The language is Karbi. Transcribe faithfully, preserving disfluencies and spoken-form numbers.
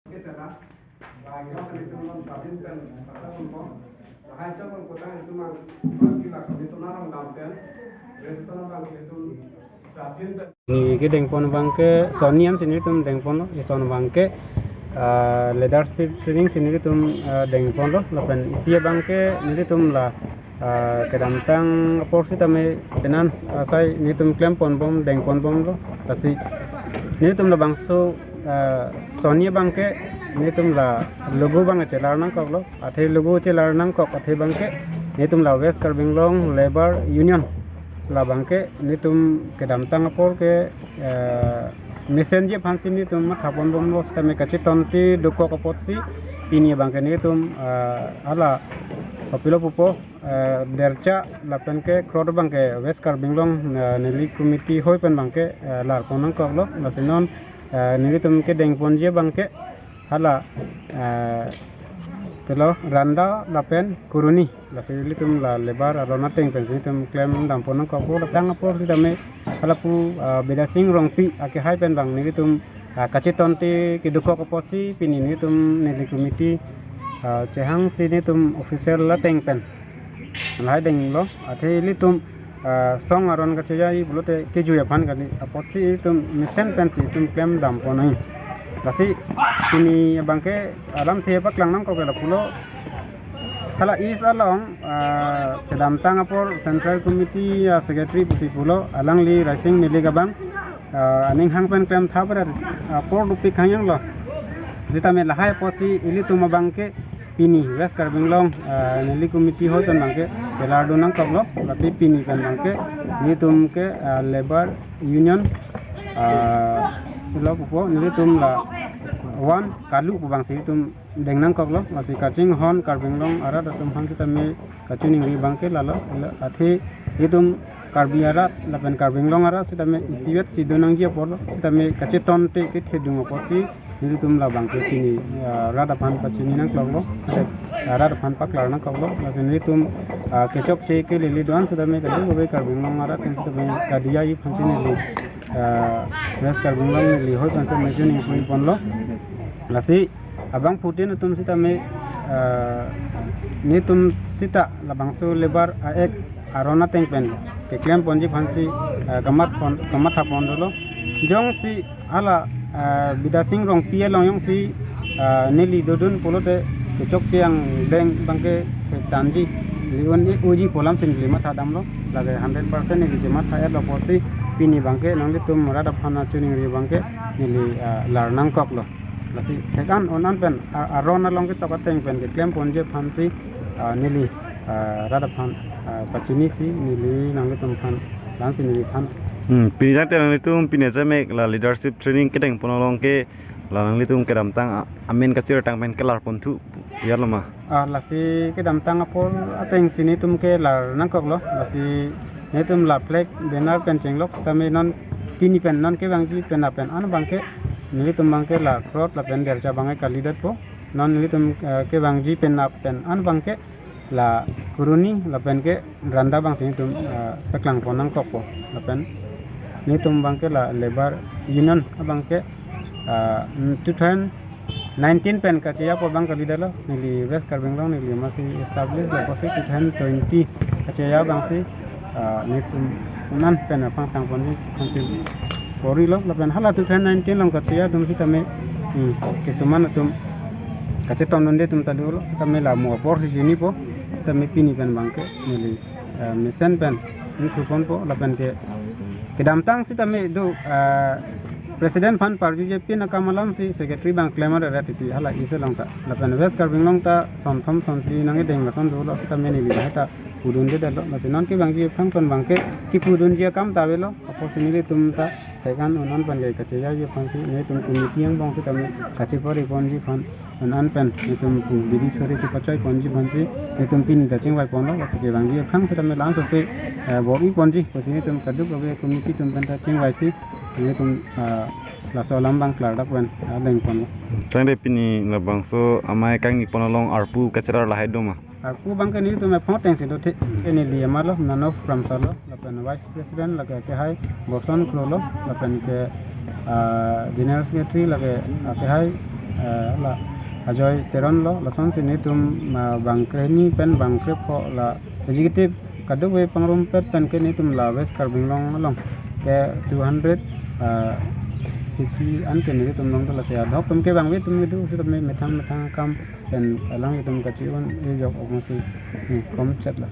Kechela, bagi lo kami tum non Babin pen, Babin pen, bahai chong pen kota itu mang, bagi la kami sona rong dam pen, rest sona bagi itu Babin pen. Ni kedengpon abangke, sonian si nelitum dengponlo, ison abangke, ah, leadership training si nelitum, ah, dengponlo, lapen isi abangke nelitum la ah, kedamtang apor sitame penan, ah, sai nelitum klemponbom, dengponbomlo. Lasi nelitum labangso, ah, soni abangke nelitum la logo abang chelar nangkoklo. Athe logo chelar nangkok athe abangke nelitum la West Karbi Anglong Labour Union labangke nelitum kedamtang apor ke, ah, mesenji aphansi nelitum mathaponbomlo sitame kachetonte dokok apotsi pini abangke nelitum, ah, hala kopilo pupo, eh, dercha lapen ke crore abangke West Karbi Anglong, eh, neli committee hoi pen abangke, eh, larpon nangkoklo, lasi non, eh, nelitum kedengponji abangke hala, eh, pilo Randa lapen Kuruni, lasi ilitum la labour aron ateng pensi nelitum klemdampon nangkokpo, la tang apor sitame hala pu, eh, Bidasing Rongpi akehai pen abang nelitum, ah, kachetonte kedokok apotsi pini nelitum neli committee, ah, chehangsi nelitum official ateng pen lahai denglo, athe ilitum, ah, song aron kacheja-i pulote kejui aphan kali apotsi ilitum mesen pensi ilitum klemdamponai. Lasi pini abangke alamthe paklang nangkok ke lapulo. Hala East along, ah, kedamtang apor Central Committee, ah, Secretary pusi pulo, alangli Raising Meli abang, ah, aning hang pen klemtha berat, ah, apor dopik hangyanglo. Sitame lahai apotsi ilitum abangke pini West Karbi Anglong, ah, neli committee hoi pen abangke kelardun nangkoklo, lasi pini pen abangke nelitum ke, ah, Labour Union, ah, lo pupo nelitum la one kalu pu abangsi nelitum deng nangkoklo, lasi kachinghon Karbi Anglong arat atum aphan sitame kachiningri abangke lalo, la athe itum Karbi arat lapen Karbi Anglong arat sitame isivet si do nangji aporlo, sitame kachetonte kethedung apotsi nelitum labangke pini, ah, rat aphan pachini nangkoklo, rat aphan paklar nangkoklo, lasi nelitum, ah, kechokche kelele do-an sitame kali, Karbi Anglong arat atum sitame kadiya-i aphansi neli, ah, West Karbi Anglong neli hoi aphansi machine ingpui ponlo, lasi abangphutin atum sitame, ah, nelitum sita labangso labour a-act aron ateng pen keklemponji aphansi, ah, kamathapon, kamathapon dolo. Jongsi hala, ah, Bidasing Rongpi along jongsi, ah, neli dodun pulote kechokche angdeng abangke tanji li-un-e uji pu alamsi neli mathadamlo. Lake hundred percent neli chematha-etlo apotsi pini abangke nanglitum rat aphan chiningri abangke neli, ah, lar nangkoklo. Lasi thek-an un-an pen, a-, aron along ketok ateng pen keklemponji aphansi, ah, neli, ah, rat aphan, ah, pachinisi neli nanglitum aphan, la-ansi neliphan. Hmm, pini tangte nanglitum pini jamek la leadership training kedengpon along ke la nanglitum kedamtang a-, amen kachirtang pen kelarponthu, ya lo ma? Ah, lasi kedamtang apor atengsi nelitum kelar nangkoklo, lasi nelitum la flag banner pen chenglok sitame non pini pen non kevangji penap pen an abangke nelitum abangke la crore lapen dercha abangke kalidetpo. Non nelitum, eh, kevangji penap pen an abangke la Kuruni lapen ke Randa abangsi nelitum, eh, paklangpon nangkokpo. Lapen nelitum abangke la Labour Union abangke, eh, two thousand nineteen pen kacheya pu abang kalidetlo, neli West Karbi Anglong neli masi establish lo apotsi two thousand twenty kacheya abangsi, ah, nelitum un-an pen apangthang ponji aphansi porilo, lapen hala two thousand nineteen along kacheya atum sitame, hmm, kisuman atum kachetondunde atum ta dolo, sitame la mo apor si chinipo, sitame pini pen abangke neli, eh, mesen pen ingthuponpo, lapen ke kedamtang sitame do, ah, president aphan parjuje pin akam alamsi secretary abang klemar eret titi hala East along ta. Lapen West Karbi Anglong ta sonthom sonphli nangkedeng lason dolo sitame neli lahai ta pudundedetlo. Lasi non kevangji aphrang pen abangke kepudunji akam ta avelo. Apotsi nelitum ta thek-an un-an pen ke kacheyaji aphansi nelitum committee angbong sitame kachepariponji aphan un-an pen nelitum pu bidi sore chepachoi ponji aphansi nelitum pini ta chingvai ponlo, lasi kevangji aphrang sitame la-anso si, eh, bor-i ponji pusi nelitum kadokave committee atum pen ta chingvaisi nelitum, ah, laso alam abang klardak pen, ah, dengponlo. Tangte pini labangso amei kangni pon along arpu kachelar lahai do ma? Arpu abangke nelitum ephong atengsi do thik, ke neli amalo, Nano Pramsa lo, lapen Vice President lake akehai Boson Kro lo, lapen ke, ah, General Secretary lake akehai eh, la Ajoy Teron lo, lasonsi netum, ah, bangkre hini pen bangkre pho la executive kadokave pangrumpet pen ke netum la West Karbi Anglong along ke two hundred, ah, fifty an ke netum along do, lasi adhok atum ke bang atum kedo, sitame methang methang akam pen alanglitum kachi-un-e jok, omosi, hmm, kom chet la.